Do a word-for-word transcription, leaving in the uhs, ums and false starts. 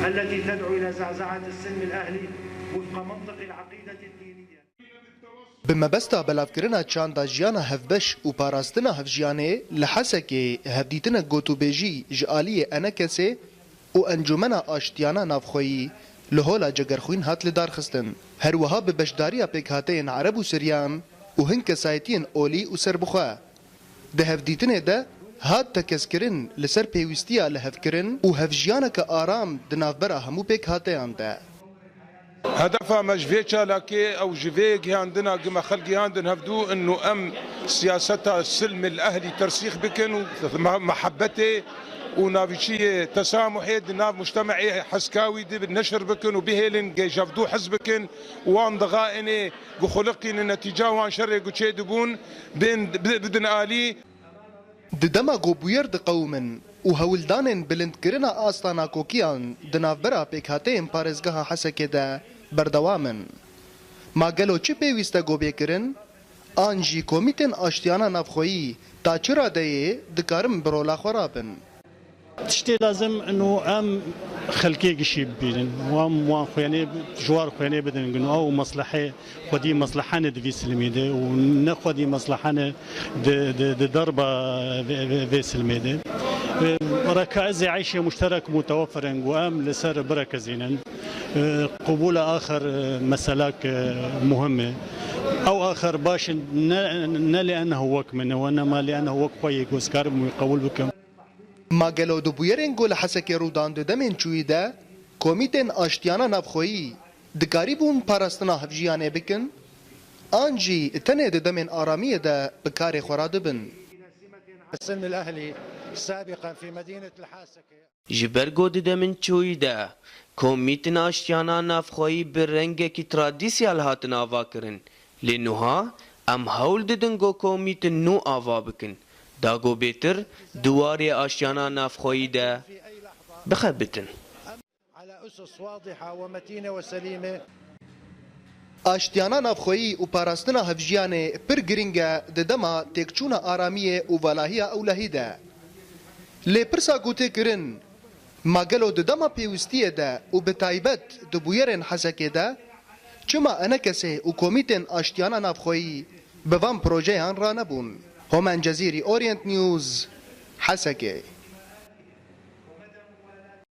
التي تدعو إلى زعزعة السلم الأهلي وفق منطق العقيدة الدينية. Bi mebesta belavkirina çanda jiyana hevbeş û parastina hevjiyanê, li Hesekê hevdîtinek gotûbêjî ji aliyê ENKSê û Encûmena Aştiyana Navxweyî li Hola Cegerxwîn hat lidarxistin. Her wiha bi beşdariya pêkhateyên Ereb û Siryan û hin kesayetiyên olî û serbixwe. Di hevdîtinê de hat tekez kirin li ser pêwîstiya lihevkirin û hevjiyaneke aram di navbera hemû pêkhateyan de. Hedefa me ji vê çalakê ew ji vê gihandina gi me xel gihandin hevdû inu em siyaseta silmil ehlî tersîx bikin û me-, mehebetê û navîçiyê tesamuhê di nav mujtemeê heskawî de neşir bikin û bihêlin gê ji hevdû hez bikin û wan dixa inê guxuliqînin netîca wan şerê ku çêdibûn bên bi-, bidin alî. Di dema ku bûyer diqewimin û hewldanên bilindkirina asta nakokiyan di navbera pêkhateyên parêzgeha Hesekê de berdewam in, ma gelo çi pêwîst e ku bê kirin? An jî komîtên aştiyana navxweyî ta çi radeyê dikarin bi rola xwe rabin? Tiştê lazim inu em xelkê gişî bibînin. Wan, wan xuyanê, ji war xuyanê bidin inu ew meslehê xwedî meslehane di vî silmê de û ne xwedî meslehane di, di, di derba vê, vê, vê silmê de. Rekaizê eyşê muşterek mutewefir in ku em li ser birekezînin. Qubûla axir meselak muhim e. Ew axir baş in ne, ne li ennehu wek min e, wenema li ennehu wek xwe yê ku ez karim wî qebûl bikim. Ma gelo di bûyerên ku li Hesekê rû dan di demên çûyî de komîtên aştiyana navxweyî dikarîbûn parastina hevjiyanê bikin? An jî tenê di demên aramiyê de bi karê xwe radibin? السلم الأهلي سابقا في مدينة الحاسكة. Ji ber ku di demên çûyî de komîtên aştiyana navxweyî bi rengekî tradisyal hatin avakirin, lê nuha em hewl didin ku komîtên nû ava bikin, da ku bêtir di warê aştiyana navxweyî de bixebitin. على أسس واضحة ومتينة وسليمة. Aştiyana navxweyî û parastina hevjiyanê pir girîng e di dema têkçûna aramiyê û valahiya ewlehî de. Lê pirsa ku tê kirin, ma gelo di dema pêwîstiyê de û bi taybet di bûyerên Hesekê de, çima ENKSê û komîtên aştiyana navxweyî bi van projeyan ranebûn? Homen Cezîrî, Orient News, Hesekê.